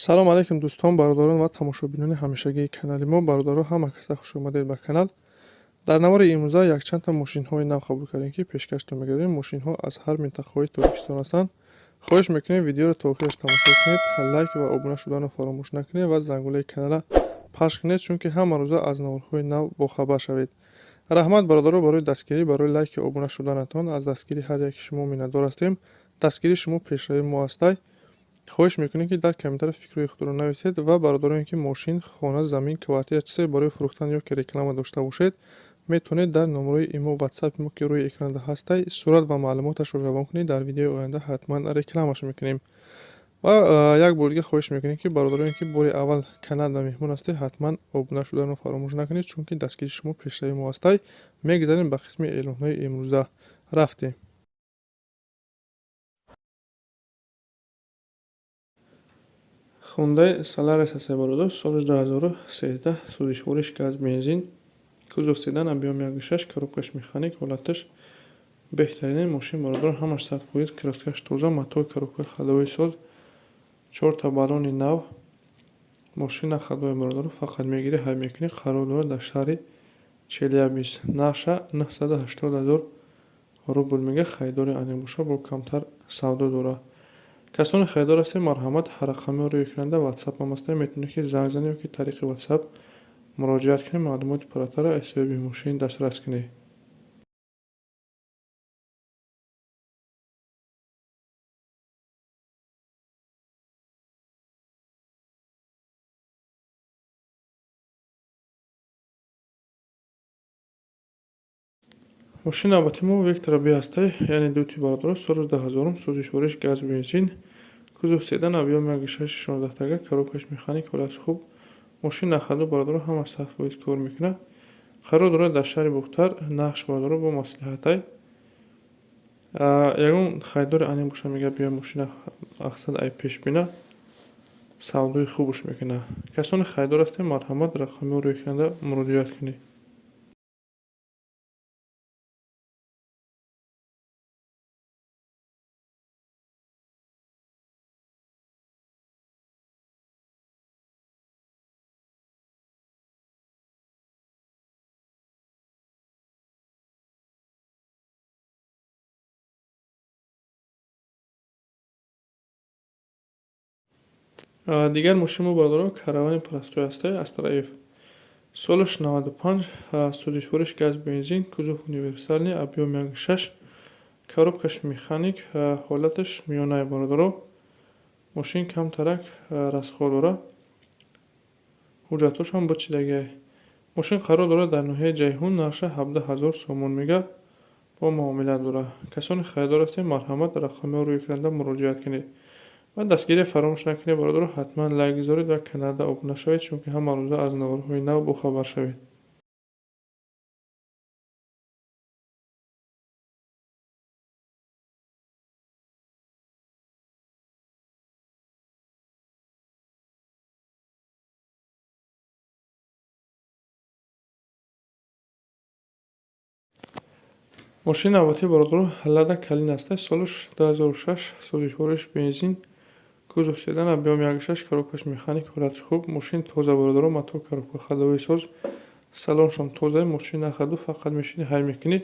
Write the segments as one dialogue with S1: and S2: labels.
S1: Салом алейкум, дӯстон, бародарон ва тамошобинони ҳамешагии канали мо. Бародаро, ҳама каса хуш омадед ба канал. Дар навори имрӯза якчандта мошинҳои нав қабул кардем, ки пешкаштон мегардем. Мошинҳо аз ҳар минтақаҳои Тоҷикистон ҳастанд. Хоҳиш мекунем, видеоро то охираш тамошо кунед, лайк ва обуна шуданро фаромӯш накунед ва зангулаи каналра пахш кунед, чунки ҳама рӯза аз наворҳои нав бохабар шавед. Раҳмат, бародаро, барои дастгирӣ, барои лайки обуна шуданатон. Аз дастгирии ҳар яки шумо миннатдор ҳастем. Дастгирии шумо пешравии мо ҳастай. Хоҳиш мекунем, ки дар комментария фикрҳои худро нависед ва бародароне, ки мошин, хона, замин, квартира, чизе барои фурӯхтан ё ки реклама дошта бошед, метавонед дар номерои имо, ватсапи мо, ки рӯи экранда ҳастай, сурат ва маълумоташро равон кунед. Дар видеои оянда ҳатман рекламаш мекунем. Ва як бор дига хоҳиш мекунем, ки бародароне, ки бори аввал каналда меҳмон ҳастед, ҳатман обуна шуданро фаромӯш накунед, чунки дастгирии шумо пешравии мо ҳастай. Мегузарем ба қисми эълонҳои имрӯза. Рафтем. Хундай Соларис ҳастай, бародар, соли 2013, сӯзишвориш газ, бензин, кузов седан, объём 1,6, коробкаш механик, ҳолаташ беҳтарини мошин, бародар, ҳамаш 100%, краскаш тоза, мотор, коробка ходовой соз, чорта баллони нав. Мошина ходовой, бародар, фақат мегирӣ, ҳай мекунӣ. Қарор дорад дар шаҳри Челябинск. Нархша 980 000 рубл мега. Харидори аниқ боша, бо камтар савдо дорад. Касоне харидор ҳастед, марҳамат, рақамҳои рӯи экранда ватсапам ҳастанд, метавонед, ки занг занед ё ки тариқи ватсап муроҷиат кунед, маълумоти пурратарро аз соҳиби мошин дастрас кунед. Мошини навбати мо Вектора Б ҳастай, яъне дути, бародаро, соли 2000-ум, сӯзишвориш газ, бензин, кузов седан, объём 1,6, 16 тага, коробкаш механик, ҳолати хуб. Мошин на ходу, бародаро, ҳама 100% кор мекунад. Қарор дорад дар шаҳри Бохтар. Нархш, бародаро, бо маслиҳатай. Ягон харидори аниқ боша, мега, биё, мошина мақсад ай пеш бина, савдои хубаш мекунад. Касоне харидор ҳастед, марҳамат, рақамҳои рӯи экранда муроҷиат кунед. Дигар мошини мо, бародаро, каравани простой ҳастай, Астра Ф, солаш 95, сӯзишвориш газ, бензин, кузов универсальный, объём 1,6, коробкаш механик, ҳолаташ миёнае, бародаро. Мошин камтарак расход дорад, ҳуҷҷатҳошам бичидагиай. Мошин қарор дорад дар ноҳияи Ҷайҳун. Нархша 17 000 сомон мега, бо муомила дорад. Касоне харидор ҳастед, марҳамат, рақамҳои рӯи экранда муроҷиат кунед ва дастгирия фаромӯш накунед, бародаро, ҳатман лайк гузоред ва каналда обуна шавед, чунки ҳама рӯза аз наворҳои нав бохабар шавед. Мошини навбатӣ, бародаро, Лада Калина ҳастай, солаш 2006, сӯзишвориш бензин, кузов седан, объём 1,6, коробкаш механик, ҳолати хуб. Мошин тоза, бародаро, мотор, коробка ходовой соз, салоншам тоза. Мошин на ходу, фақат мешинӣ, ҳай мекунӣ.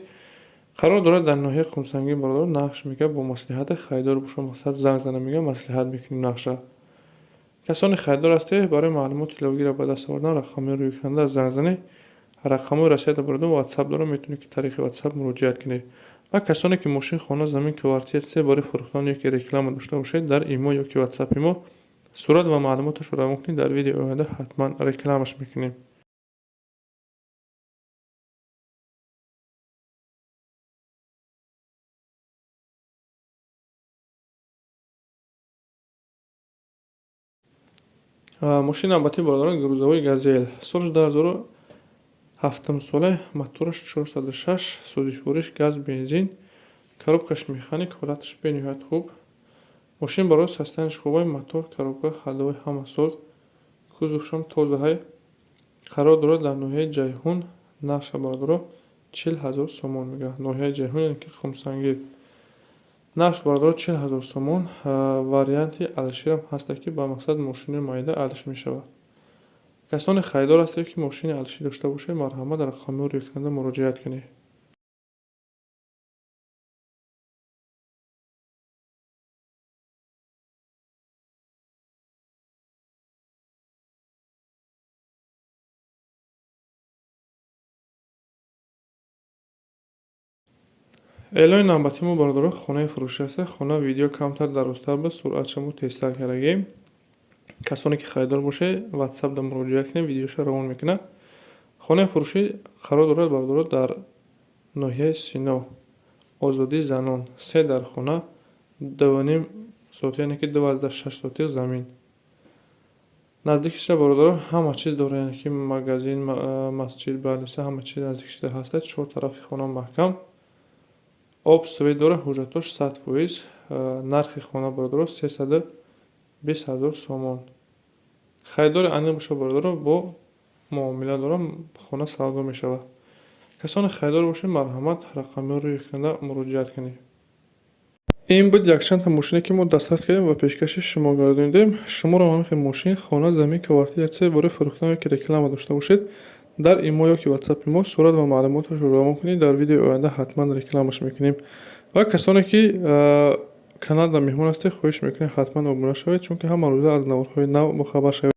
S1: Қарор дорад дар ноҳияи Қумсангир, бародаро. Нархш мега бо маслиҳате. Харидор боша, мақсад занг зана, мега, маслиҳат мекунем нархша. Касоне харидор ҳастед, барои маълумоти иловагиро ба даст овардан рақамҳои рӯи экранда занг занед. Рақамҳои Россияда, бародаро, ватсап дорам, метавонед, ки тариқи ватсап муроҷиат кунед. Ва касоне ки мошин, хона, замин, квартира, чизе барои фурӯхтан ё ки реклама дошта бошед, дар имо ё ки ватсапи мо сурат ва маълумоташро равон кунед, дар видеои оянда ҳатман рекламаш мекунем. Мошини навбатӣ, бародарон, грузовой Газел, соли 2007 соле, мотораш 406, сӯзишвориш газ, бензин, коробкаш механик, ҳолаташ бениҳоят хуб. Мошин барои состоянияш хубай, мотор, коробка, ходовой ҳама соз, кузовшам тозаҳай. Қарор дорад дар ноҳияи Ҷайҳун. Нархша, бародаро, 40 000 сомон мега. Ноҳияи Ҷайҳун, яъне ки Қумсангир. Нарх, бародаро, 40 000 сомон. Варианти алиширам ҳаста, ки ба мақсад мошини майда алиш мешавад. Касоне харидор ҳастед, ки мошини алишӣ дошта бошед, марҳамат, рақамҳои рӯи экранда муроҷиат кунед. Эълони навбатии мо, бародаро, хонаи фурӯшӣ аст. Хона видео камтар дарозтар буд, суръатша мо тезтар кардагем. Касоне ки харидор бошед, ватсапда муроҷиат кунед, видеоша равон мекунад. Хонаи фурӯшӣ қарор дорад, бародаро, дар ноҳияи Сино, Озодии занон, се дар хона, 2,5 сотих, яъне ки 2,6 сотих замин. Наздикиша, бародаро, ҳама чиз дорад, яъне ки магазин, масҷид, балниса, ҳама чиз наздикшида ҳастад. Чор тарафи хона маҳкам, об, свет дорад, ҳуҷҷатош 100%. Нархи хона, бародаро, 320 000 сомон. Харидори аниқ бошад, бародаро, бо муомила дорам, хона савдо мешавад. Касоне харидор бошед, марҳамат, рақамҳои рӯи экранда муроҷиат кунед. Ин буд якчандта мошине, ки мо дастрас кардем ва пешкаши шумо гардонидем. Шуморо ҳамин хел мошин, хона, замин, квартира, чизе барои фурӯхтан ё ки реклама дошта бошед, дар имо ё ки ватсапи мо сурат ва маълумоташро равон кунед, дар видеои оянда ҳатман рекламаш мекунем. Ва касоне ки каналда меҳмон ҳастед, хоҳиш мекунем, ҳатман обуна шавед, чунки ҳама рӯза аз наворҳои нав бохабар шавед.